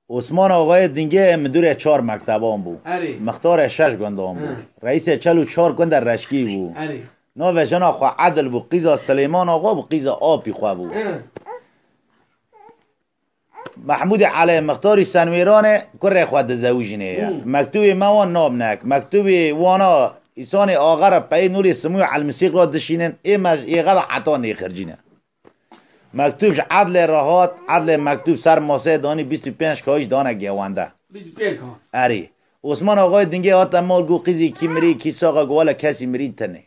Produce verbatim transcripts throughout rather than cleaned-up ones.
Osman Axayê Dingê midûrê çar mekteban bû. Erê. Mixtarê şeş gundan bû. Hı. Reîsê çel û çar gundê Reşkî bû. Erê. Navê jina xwe Edil bû, qîza Silêman Axa bû, qîza apî xwe bû. Hı. Mehmûdê Elê, mixtarî Senwêranê, kurê xwe dizewicînê ye. Hı. Mektûbê me wan nabnek. Mektûbê wana îsanê axera peyê nûrê simûyê elmisîq re dişînin, ê me êxe de heta nêxircîne. Mektûb ji Edlê re hat, Edlê mektûb ser masê danî, bîst û pênc kayîş dane gewende. Bîst û pênc ha. Erê. Osman Axayê Dingê hate mal, got, qîzî kî mirî, kî sax e, got, wele kesî mirî tine.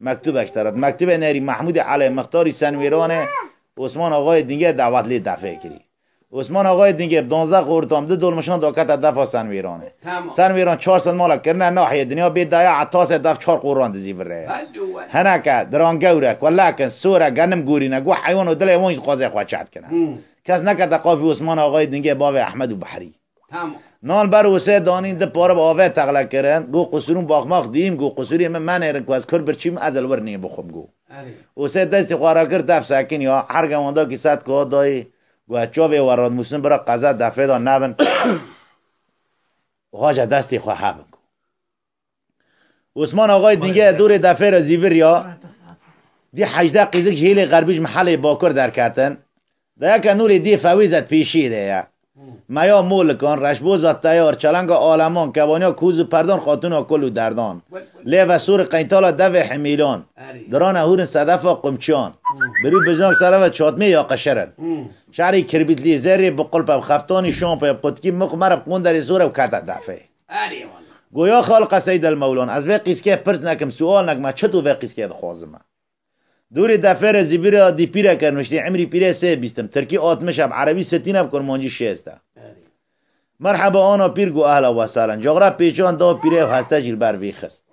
Mektûbek ji te re. Mektûbê nerî Mehmûdê Elê, mixtarî Senwêranê, Osman Axayê Dingê dawet lê defê kirî. Osman Axayê Dingê bi duwazdeh xortan, bi du dolmişan da kete defa Senwêranê. Tamam. Senwêran çar sed mala kirine nahiyê dinya bê daya etasê def çar qoran dizî virê. Hadi we. Hineke, diran gewre, kulakin, sore, genim gorîne, got heywan û dilê wan jî dixwaze xwe çet kine. Hmm. Kes nekete qafî Osman Axayê Dingê bavê Ehmed û Behrî. Tamam. Nan ber Osê danîn, di pare bi avê texle kirin. Got, qusurûn baxmax dîm, got, qusurê min menêrin ku ez kur birçîm, ez li wir nê bixwim, got. Erê. Osê destê xwe rakir, def sekin ya, her gewandakî sed ka dayî, got, ez çavê we radimûsin, bira qeze defê de nebin. Hace destê xwe hebin, got. Osman Axayê Dingê dorê defê re zîvir ya. Dî hejdeh qîzik ji hêlê xerbî ji mihelê bakur derketin. Dayeke nûrê dê fewêzet pêşiyê de ye. Meya molikan, reşboza teyar, çelenga aleman, kevaniya koz û perdan, xatûna kul û derdan. Lê ve sor qeyntala devê hemîlan. Erê. Dirane hûrin sedefa qumçiyan. Hmm. Birû biznak sereve çatmê ya qeşerin. Hmm. Şerî kirbîtlî, zerrê bi qulpe, bi xeftanî şampe, bi qutkî mix mere bi qonderê sore û kete defê. Erê wala. Goya xalqa Seydel Mewlan, ez vê qîskê pirs nekim, sual nekim, ez çito vê qîskê dixwazim. Dûrî defêre zîvîre dî pîreke nuştî, emrî pîrê sê bîstim. Tirkî altmış e, bi erebî sitîn e, bi kurmancî şêst e. Erê. Merheba ana pîr, got ehla we sahlen. Caxra pêçan da pîrê û heste jî li ber vî xist.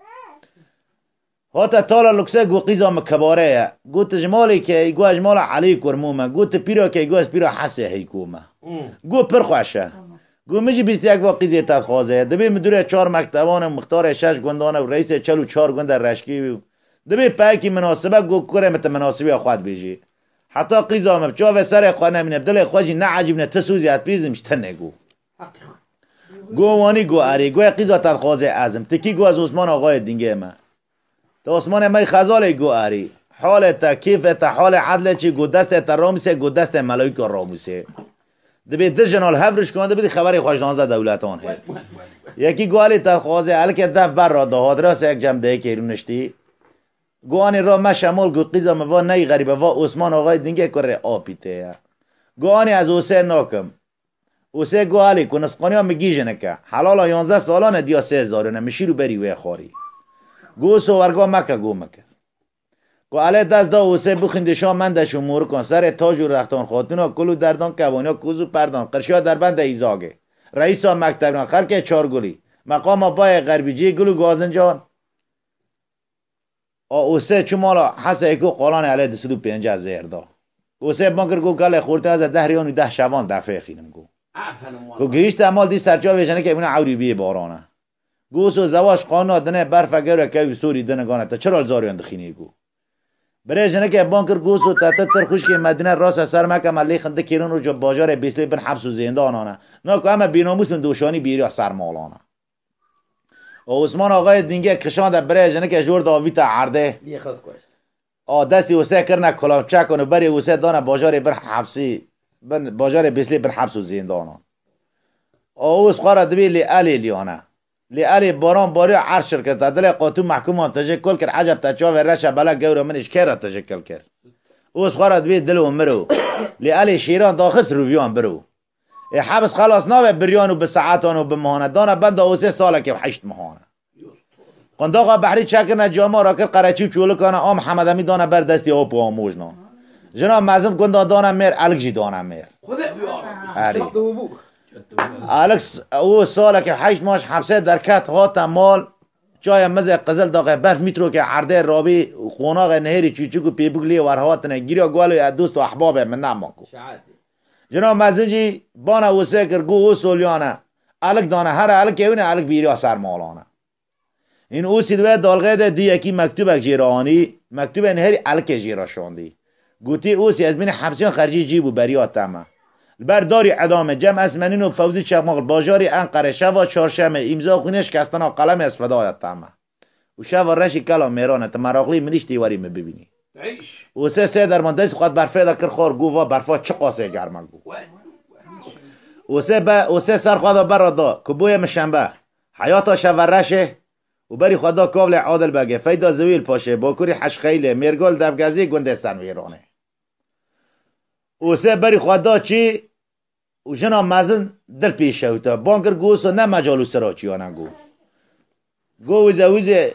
Hate tala lukse, got qîza min kebare ye. Got tu ji malê ke, got ez ji mala Elî kurmû me. Got tu pîra ke, got ez pîra Hesê heyko me. Hmm. Got pir xweş e. Tamam. Got min jî bîst yek va qîzê te dixwaze. Dibê midûrê çar mekteban e, mixtarê şeş gundan e û reîsê çel û çar gundê Reşkî bû. Dibê peyekî minasibe, got kurê min tu minasibiya xwe dibêjî. Heta qîza min bi çavê serê xwe nemîne, bi dilê xwe jî neecîbne, ti sozî ez pîzim ji tenê got. Got wanî, got erê, got qîza te dixwaze ez im. Ti kî? Got ez Osman Axayê Dingê me. Te Osmanê me yî Xezalê, got erê. Halê te, kêfê te, halê Edlê çi, got destê te ramûsê, got destê melayîka ramûsê. Dibê di jina li hev rişkandibî, dî xeberê xwe ji danze dewletan hê. Yekî got Elî te dixwaze, Elikê def ber re da hat, rastê yek cem dayikê rûniştî. Got anî ra meşe mal, got qîza min va neyî xerîbe, va Osman Axayê Dingê kurê apî tê ye. Got anî ez Osê nakim. Osê got Elî, ku nisqaniya min gî jinike. Helala yanzdeh salan e, diya sê zarûn e, min şîr û berî wê xwarî. Got Oso werga meke, got min kir. Ku Elê dest da Osê, bixwîndê şa Mendeş û Morikan, serê tac û rextan, xatûna kul û derdan, kevaniya koz û perdan, qirşiya Derbendê Îzagê, reîsa mektebran, xelkê Çargulî, meqama Bayê Xerbî, cihê gul û gazincan. A Osê çû mala Heseyê, ku qalanê Elê di sed û pêncî zêr da. Osê ban kir, got gelê xortê, ez ê deh riyan û deh şevan defê xînim, got. Aferin wala. Ku gihîşte mal, dî serçavê jinikê bûne ewrî biyê barana. Got Oso, zewac qanûna dinê, berfe gewre kewî sorî dinigane, te çira li zariyan dixînî, got. Birê jinikê ban kir, got Oso, te ti tir xwişkê Medîne rase ser meke, me lê xindik kêrin roja bajarê Bêslê bin heps û zêndanan e. Na ku em e bênamûs bin, doşanî bêriya ser malana. Û Osman Axayê Dingê kişande birê jinikê jor da vîta erdê. Lê xist xweş. A destî Osê kirine kulamçekan û berê Osê dane bajarê bin hepsî, bin, bajarê Bêslê bin heps û zêndanan. A Os xwe re dibê lê Elê liyane. Lê Elê baran bariya, erd şir kir, te dilê qatû mehkûman tije kul kir, eceb te çavê reşe bela gewra min ji kê re tije kil kir. Os xwe re dibê dil û miro. Lê Elê şêran daxist rûviyan biro. Ê hebs xelas nabe, biriyan û bi saetan û bi mihane dane benda Osê salekê û heşt mihane. Qundaxa Behrî çekirine cama, rakir qereçî û çolukane, a Mihemed Emî dane ber destî op û amojna. Jina mezin gunda dane mêr, Elik jî dane mêr. Xwedê ya Rabbî. Erê. Çat û bû. Elik s-, û salekê heşt mah ji hepsê derket, hate mal, çayê mizê qizil daxê, berf mîtrokê erdê rabî, qonaxê nehêrî çûçik û pêbûk lê werhatine, gîriya guhelê dost û ehbabê min nema ku. Şaetî. Jina mezin jî bana Osê kir, got Oso liyane. Elik dane, here Elikê wî ne, Elik bîriya ser malane. Hîn Osî di wê dalxê de dî yekî mektûbek jê re anî, mektûbên herî Elikê jê re şandî. Gotî, Osî, ez bînî hepsiyan xercî cî bû, beriya te me. Li ber darî edamê Cem Esmenîn û Fewzî Çakmak li bajarê Enqerê şeva çarşemê îmza xwînê şikestina qelemê ez fedaya te me. Û şeva reşî kela mêran e, tu meraqlî mirîştî werî min bibînî. Û sê sê derman dest xwe berfê de kir xor, gû va berfa çi qasê germ e gû. Û sê be, û sê ser xwe de berra da, ku bûye min şembe. Heyata şeva reşê û berî xwe da Kavlê Adil Begê, Feyda Ziwîl Paşê, Bakurî Heşxeylê, Mêrgal Devgezî, gundê Senvîranê. Û sê berî xwe da çî û jina mezin dil pêşewte. Ban kir, got, "Wisa ne mecal û sira çiyane," got. Got, "Wize, wize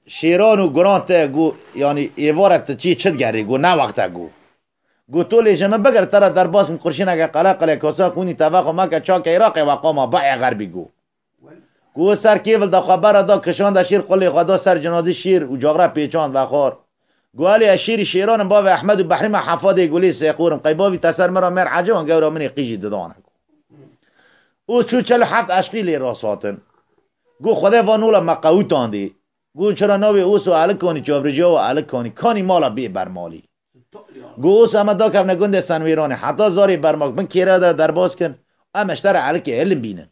şêran û guran te," got, "yanî êvara te çi, çi digerî," got, "ne wexte," got. Got, "To lê ji min bigir, te re derbas min qurşîneke qele qele kosa xwînî teve xwe meke çakê Iraqê we qama beyê xerbî," got. Ku ser kêvil da xwe bera da kişanda şîr, qulê xwe da ser cinazî şîr û caxre pêçand vexwar. Ku elê ez şîrî şêran im, bavê Ehmed û Behrî me Hefadê Gulê Sêxor im. Qey bavî te ser min re mêr eciwan gewra min ê qîjî didane. Û çû çel û heft eşqî lê rast hatin. Ku Xwedê va nola me qewitandî. Ku çira navê Oso Elikanî çavrêjiya we Elikanî kanî mala bê bermalî. Ku Oso, em ê dakevne gundê Senwêranê. Heta zarê bermak bin kêre de derbas kin. Em ê ji te re Elikê Hilin bînin.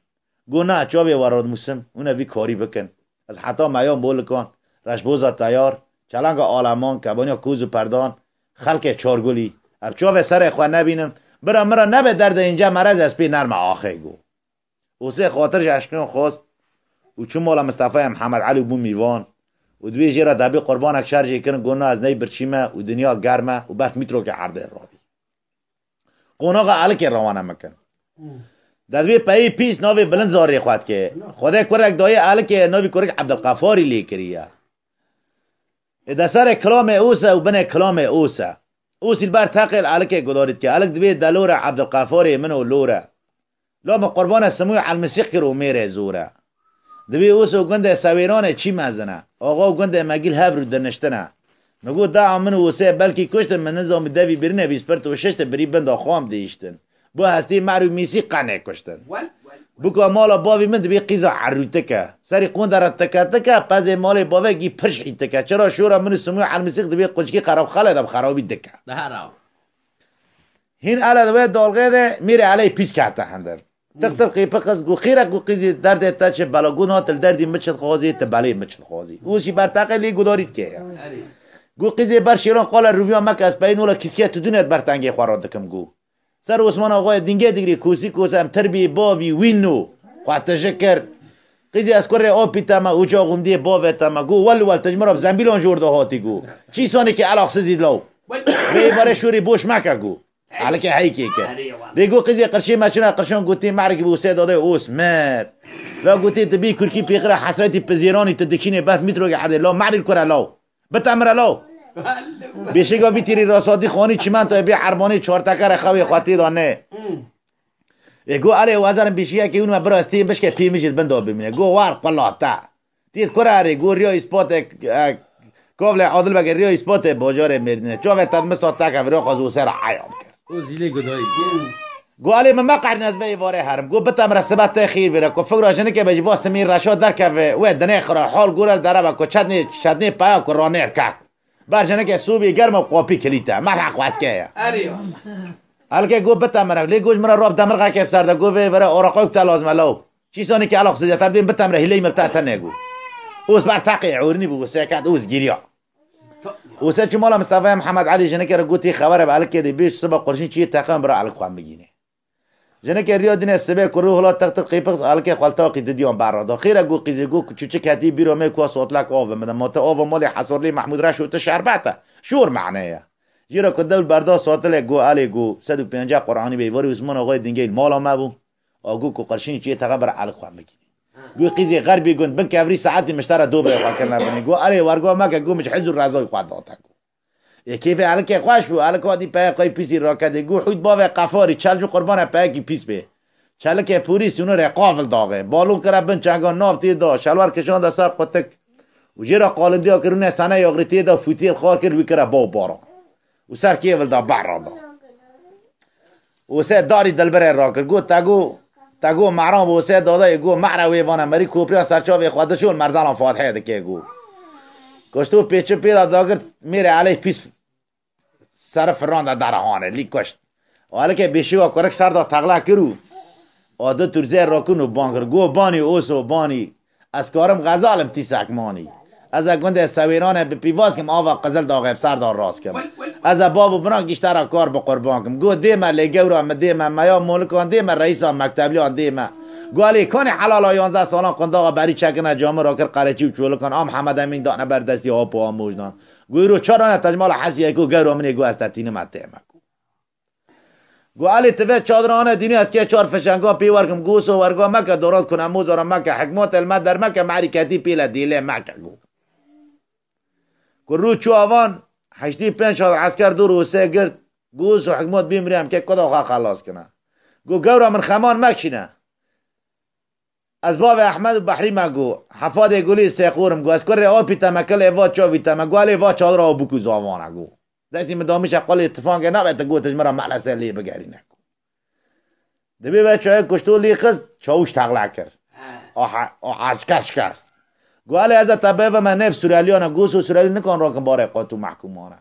Got, "Na, çavê we radimûsim, hûn ê vî karî bikin. Ez heta meyan bolikan, reşboza teyar, çelenga aleman, kebaniya koz û perdan, xelkê çargulî. Ev çavê serê xwe nebînim, bira min re nebe derdê înce merez ez pê nerme axê," got. Osê xatir ji eşqiyan xwest û çû mala Mistefaya Mihemed Elî û bû mîvan û di wê jê re debê qurbanek şer jê kirin, got, "Na, ez ney birçî me û dinya germ e û berf mîtrokê erdê rabî." Qonaxa Elikê rewana mikin. Dedbê peyê pîs navê Bilind Zarê xwe dike. Xwedê kurek dayê Elikê navî kurik Ebdilqefarî lê kiriye. Ê de serê kilamê Ose û binê kilamê Ose. Osî li ber teqê li Elikê gudarî dike. Elik dibê delore Ebdilqefarê min û lore. La min qurbana Simûyê Elmisîq kir û mêrê zor e. Divê Oso gundê Sewêranê çî mezin e. Axa û gundê me gîl hev rû diniştine. Min got, "Dea min û Osê belkî kuştin, min nizam bi devî birine bîst pirto şiştin, birî binda xwam dihiştin. Bu hestî mer û mîsî qenê kuştin." Wel, wel, wel. Buka mala bavî min dibê qîza errûtike. Serî qonde re tike tike, pezê malê bavê gî pirş îtike. Çira şora min û Simûyê Elmisîq dibê quçkî qerab xelê de bi xerabî dike. Daha raw. Hîn ele di wê dalgê de mîrê eleyê pîs kete hindir. Tiq tiq qîpiqis gu qîrek gu qîzî derdê te çi bela gu na til derdî mi çi dixwazî ti belê mi çi dixwazî. Û jî berteqê lê gudarî dike ya. Gu qîzê ber şêran qale rûviya meke ez peyîn ola kîskiya tu dûnet ber tengê xwe ra dikim gu. Ser Osman Axayê dingê digirî kûsî kûs em tirbî bavî wîno xwe tije kir. Qîzê ez kurê opî te me û ca xumdiyê bavê te me gu wel wel tu ji min ra bi zembîlan jor de hatî gu. Çî sanê ki elaxsizî law. Vê barê şûrî boş meke gu. Elikê heykê ke. Vê got qîzê qirşê me çuna qirşan gotê merg bû sê dadê Osmet. La gotê tu bî kurkî pêxira hesretî pizêranî tu dikşînê bef mîtrokê erdê la merî kure law. Bite mire law. Bêşiga vî tîrî rasadî xanî çimentoyê bê erbanê çartekere xewê xwe tê da ne. Ê go elê wazerim bêşiyekê hûn me bira stê bişke pê min jî di bin da bimîne. Go war qula te. Têt kura erê, got riya îspatê, e, Kavlê Adil Bege riya îspatê bajarê Mêrdînê. Çavê te mista teke vira xwe zû ser eyan kir. O zîlê gudayî. Got elê min me qehrîn ez vê êvarê herim. Got bite min re sibe tê xîr vira. Ku fikra jinike be ji va simî reşa derkeve. Wê dinê xira hal gure dereve ku çetnê, çetnê peya ku ranêr ke. Ber jinike sobî germ û qopî kilîte. Me be xwetke ye. Erê ya. Elke got bite min re. Lê got ji min re rab demirxeke ser de. Got vê vira oraqoy ku te lazim e law. Çîsanê ki elax zêdeter bên bitemre hîleyî me bite tenê gu. Oz ber teqê ewrînî bû, seket oz giriya. Ose çi mala Mistefa Mihemed Elî jinike re gotî xebere bi Elikê de bêj siba qurşîn çiyê teqan bira Elik xwe bigîne. Jinike riya dîne sibê kurû hila teq teq qîpix Elikê xwe li taqî didiyan berra da. Xêre gu qîzê gu çûçik hetî bîra me ku sotlek ave min de. Ma te ava malê Hesarlî Mehmûd Reş û tu şerbet e. Şor mane ye. Jîra ku dewl berda sotilê gu Elê gu sed û pênceh Quranî bê, varî Osman Axayê Dingeyl mala me bû. A gu ku qirşînî çiyê texe bira Elik xwe bigînî. Gu qîzê xerbî gund bin kevrî saetî miştera do bê xwe kirine binî. Gu erê wergo meke gu min ji hiz û rezay xwe date gu. Ê kêfê Elikê xweş bû. Elik hatî peye qey pîsî rakedê. Gu hût bavê qefarî çel ji qurbana peyekî pîs bê. Çelikê pûrî sînorê qafil daxê. Balon kire bin çenga nav tê da. Şelwer kişanda ser qutik. Û jê re qalindiya kirûne sene yaxrî tê da fûtiyê xar kir wî kire baw baran. Û ser kêvil da behra da. Û se darî dilberê rakir. Got, "Te got, te got mehran bo se dadayê got mehre wê vana merî kopriya serçavê xwe dişon merzalan Fatihê dike got." Kuşto pêçi pê da dagirt mêrê Elê pîs seri firanda derhanê lî kuşt. Alike bêşiga kurik ser da teqla kir û a du turzê rokin û ban kir. Go banî oso banî. Ez karim xezalim tîsek manî. Ez e gundê Sewêrane bi pîvaz kim, ava Qizil daxê bi ser da rast kim. Ez e bav û biran giştera kar bi qurban kim. Go dê me lê gewra mi dê me, meya molikan dê me, reîsa mektebliyan dê me. Go alê kanê helala yanzdeh salan qundaxa berî çekine camira kir qereçî û çolikan. Am Hemed Emîn dane ber destî ap û amojnan. Go îro çar ane tecmala hesiyê ku gewra min ê go ez te tînime tê me ku. Go elê ti vê çadira ane dînî ez kê çar fişengan pê werkim. Go so werga meke, dorat kune mozara meke, hikmat el me der meke, merîketî pê le dêlê meke go. Ku rû çû avan, heştî pênc hazar esker dûr û sê girt. Go so hikmat bî mirî em kê kuda xwe xelas kine. Go gewra min xeman mekşîne. Ez bavê Ehmed û Behrî me go, Hefadê Gulî Sêxorim go, ez kurê Apî te me, kilê va çavî te me, go, elê va çadira û bûk û zavana go. Destî min damîşe qolê tifangê nabe te go, tu ji min re melese lê bigerîne go. Dibê ve çayê kuşto lê xiz, çawûş texle kir. O he-, o esker şikest. Go, elê ez e te bêve me nêv Sureliyana go, so Surelî nikan rakin barê qat û mehkûmana.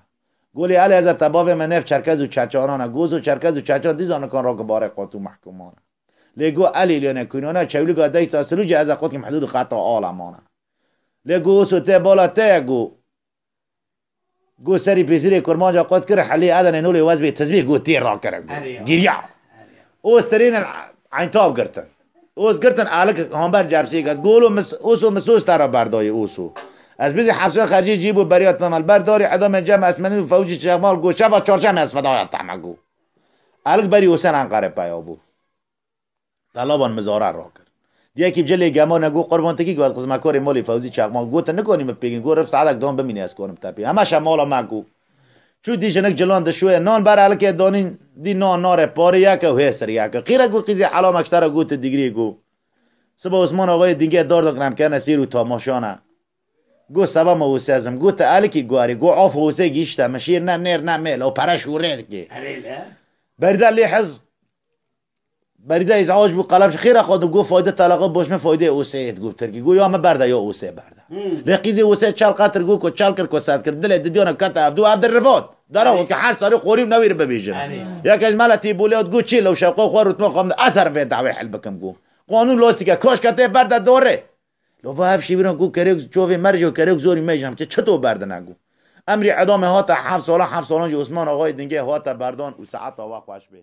Go lê elê ez e te bavê me nêv Çerkez û Çeçanana go, so Çerkez û Çeçan dîza nikan rakin barê qat û mehkûmana. Lê go elî lêne kûnana çewlîga deşta Silûcê ez e qot kim hidûd xeta Alemana. Lê go oso tê bala te ye go. Go serî pêsirê kurmanca qot kir helê edenê nolê wez bê tizbê go tê rakire go. Giriya. Oz terêne eyntab girtin. Oz girtin alik hamber cebsê ket. Golo mis-, oso misos te ra berdayê oso. Ez bizî hefsê xercê cî bû beriya temel. Berdarî edamê cem esmenî û fewcî çexmal go. Şeva çarşemê ez fedaya te me go. Alik berî Husên Enqere peya bû. Delaban mizara rakir. Diyekî cilê gemane go qurban tikî go ez xizmekarê malê Fewzî Çakmak go te nikanî min pêgin go rib saetek dan bimîne ez kanim te pê. Heme şe mala me go. Çû dî jinik cilan dişoye nan ber elikê danîn dî nan nare parê yeke û hêsir yeke. Qîre go qîzê helamek ji te re go te digirê go. Siba Osman Axayê dingê dar da kinemkene sêr û tamaşane. Go seba me wise ez im. Go te elikî guarî. Go af wise gîşte. Min şîr ne nêr ne mêl. O pere şûrê dikê. Erê le. Berî de lê hez. Berî de îzac bû qelem ji xêra xwe dû. Go fayde teleqa boş me fayde wise yê digo tirkî. Go ya me berde ya wise berde. Lê qîzê wise çel qetir go ku çel kir ku sed kir. Dilê didiyana kete ev dû ev dir rivat. Dara weke her sarî xorî û newî ri bibêjin. Erê. Yek ez mele tî bolê go çê lew şewqa xwe rûtma xwe min eser vê dawê hel bikim go. Qanûn lostike kaşke tê berde dorê. Lo va ev şîviran ku kerek çovê merc û kerek zorî mejam çi çito berdine ku. Emrî edamê hate heft sala, heft salan jî Osman Axayê Dingê hate berdan û saeta we xweş bê.